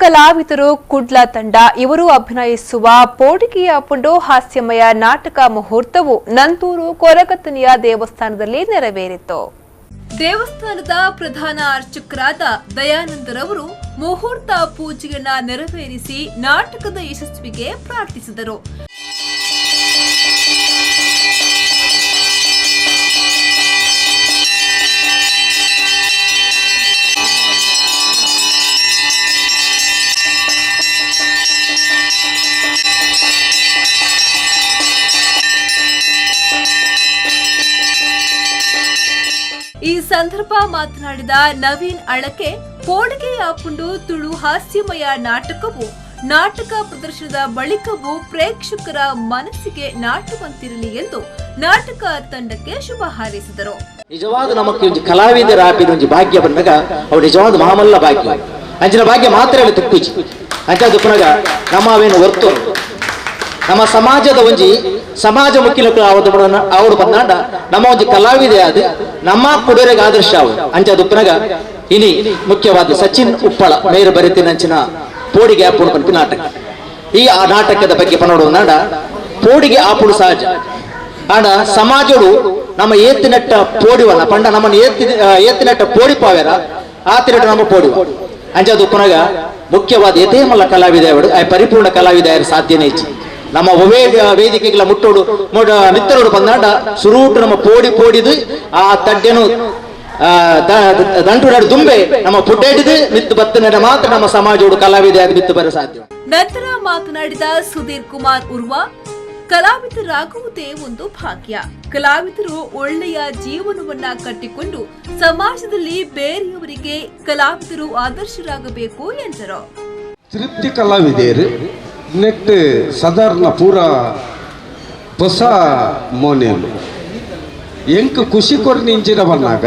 ಕಲಾವಿದರು ಕುಡ್ಲ ತಂಡ ಇವರು ಅಭಿನಯಿಸುವ ಪೋಡಿಗೆಯ ಪುಂಡು ಹಾಸ್ಯಮಯ ನಾಟಕ ಮುಹೂರ್ತವು ನಂತೂರು ಕೊರಗತನಿಯ ದೇವಸ್ಥಾನದಲ್ಲಿ ನೆರವೇರಿತು. ದೇವಸ್ಥಾನದ ಪ್ರಧಾನ ಅರ್ಚಕರಾದ ದಯಾನಂದರವರು ಮುಹೂರ್ತ ಪೂಜೆಯನ್ನ ನೆರವೇರಿಸಿ ನಾಟಕದ ಯಶಸ್ವಿಗೆ ಪ್ರಾರ್ಥಿಸಿದರು. ಈ ಸಂದರ್ಭ ಮಾತನಾಡಿದ ನವೀನ್ ಅಳಕೆ, ಪೋಡಿಗೆಯ ಪುಂಡು ತುಳು ಹಾಸ್ಯಮಯ ನಾಟಕವು ನಾಟಕ ಪ್ರದರ್ಶನದ ಬಳಿಕವೂ ಪ್ರೇಕ್ಷಕರ ಮನಸ್ಸಿಗೆ ನಾಟುವಂತಿರಲಿ ಎಂದು ನಾಟಕ ತಂಡಕ್ಕೆ ಶುಭ ಹಾರೈಸಿದರು. ನಿಜವಾದ ನಮಕ್ ಒಂಜಿ ಕಲಾವಿದರ ಆಪಿನ ಒಂಜಿ ಭಾಗ್ಯ ಬಂದಾಗ ಅವು ನಿಜವಾದ ಮಹಾಮಲ್ಲ ಭಾಗ್ಯ. ಅಂಚಿನ ಭಾಗ್ಯ ಮಾತ್ರ ಹೇಳಿ ತುಕ್ಕುಜಿ ಅಂಚ ದುಪ್ಪನಾಗ ನಮ್ಮ ಅವೇನು ಹೊರ್ತು ನಮ್ಮ ಸಮಾಜದ ಒಂಜಿ ಸಮಾಜ ಮುಖ್ಯ ಅವರು ಬಂದಾಂಡ ನಮ್ಮ ಒಂಜಿ ಕಲಾವಿದೆ ಅದು ನಮ್ಮ ಕುಡುರೆಗೆ ಆದರ್ಶ ಅವು ಅಂಚ ದುಪ್ಪನಾಗ ಇನಿ ಮುಖ್ಯವಾದ ಸಚಿನ್ ಉಪ್ಪಳ ಮೇರು ಬರಿತಿನಂಚಿನ ಪೋಡಿಗೆ ಆಪುಡು ಪನ್ಪಿ ನಾಟಕ. ಈ ಆ ನಾಟಕದ ಬಗ್ಗೆ ಪನೋಡು ನಾಡ ಪೋಡಿಗೆ ಆಪುಡು ಸಹಜ ಆಂಡ ಸಮಾಜಡು ನಮ್ಮ ಏತಿನೆಟ್ಟ ಪೋಡಿವಲ್ಲ ಪಂಡ ನಮ್ಮನ್ನು ಏತಿನೆಟ್ಟ ಪೋಡಿ ಪಾವೆರ ಆತಿನೆಟ್ಟ ನಮ್ಮ ಪೋಡಿವ ಅಂಚ ದುಪ್ಪನಾಗ ಮುಖ್ಯವಾದ ಏತೇ ಮಲ್ಲ ಕಲಾವಿದ ಆ ಪರಿಪೂರ್ಣ ಕಲಾವಿದ ಸಾಧ್ಯನೇ ಇಚ್ಚಿ ನಮ್ಮ ಒವೇ ವೇದಿಕೆಗಳ ಮುಟ್ಟೋಡು ಮಿತ್ರರು ಬಂದಾಂಡ ಸುರೂಟು ನಮ್ಮ ಪೋಡಿ ಪೋಡಿದು ಆ ತಡ್ಡೆನು ದಂಟು ನಡು ದುಂಬೆ ನಮ್ಮ ಪುಡ್ಡೆಡಿದು ಮಿತ್ತು ಬತ್ತನ ಮಾತ್ರ ನಮ್ಮ ಸಮಾಜೋಡು ಕಲಾವಿದ ಅದು ಮಿತ್ತು ಬರ ಸಾಧ್ಯ. ನಂತರ ಮಾತನಾಡಿದ ಸುಧೀರ್ ಕುಮಾರ್ ಉರ್ವ, ಕಲಾವಿದರಾಗುವುದೇ ಒಂದು ಭಾಗ್ಯ. ಕಲಾವಿದರು ಒಳ್ಳೆಯ ಜೀವನವನ್ನ ಕಟ್ಟಿಕೊಂಡು ಸಮಾಜದಲ್ಲಿ ಬೇರೆಯವರಿಗೆ ಕಲಾವಿದರು ಆದರ್ಶರಾಗಬೇಕು ಎಂದರು. ತೃಪ್ತಿ ಕಲಾವಿದರು ನೆಟ್ ಸಾಧಾರಣ ಪೂರ ಹೊಸ ಮೋನೆಲು ಎಂಕ್ ಖುಷಿ ಕೊರ್ ನಿಂಚಿನ ಬನ್ನಾಗ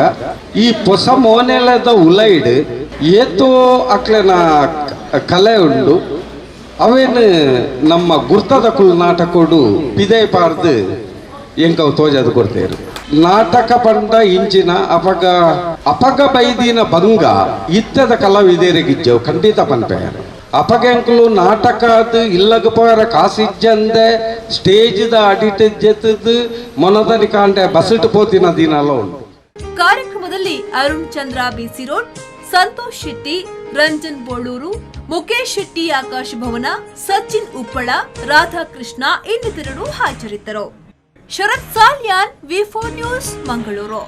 ಈ ಹೊಸ ಮೋನೆಲದ ಉಲೈಡ್ ಏತೋ ಅಕ್ಲೆನ ಕಲೆ ಉಂಡು ಅವೇನು ನಮ್ಮ ಗುರ್ತದ ಕುಲ್ ನಾಟಕೋಡು ಪಿದೈ ಪಾರ್ದು ಎಂಕವು ತೋಜದು ಕೊಡ್ತೇರು. ನಾಟಕ ಪಂಡ ಇಂಚಿನ ಅಪಗ ಅಪಗ ಬೈದಿನ ಭಂಗ ಇತ್ತದ ಕಲಾವಿದರಿಗಿಜ್ಜವು ಖಂಡಿತ ಪನ್ಪೇರು. ಅಪಗ ಎಂಕುಲು ನಾಟಕದ ಇಲ್ಲಗ ಪೋಯರ ಕಾಸಿಜ್ಜಂದೆ ಸ್ಟೇಜ್ದ ಅಡಿಟ್ ಜೆತ್ತದು ಮೊನದನಿ ಕಾಂಡೆ ಬಸ್ಸಿಟ್ಟು ಪೋತಿನ ದಿನಲ ಉಂಟು. ಕಾರ್ಯಕ್ರಮದಲ್ಲಿ ಅರುಣ್ ಚಂದ್ರ ಬಿಸಿ ರೋಡ್, ಸಂತೋಷ್ ಶೆಟ್ಟಿ, ರಂಜನ್ ಬೋಳೂರು, ಮುಖೇಶ್ ಶೆಟ್ಟಿ ಆಕಾಶ್ ಭವನ, ಸಚಿನ್ ಉಪ್ಪಳ, ರಾಧಾಕೃಷ್ಣ ಇನ್ನಿತರರು ಹಾಜರಿದ್ದರು. Sharath Salian, V4 news, Mangaluru.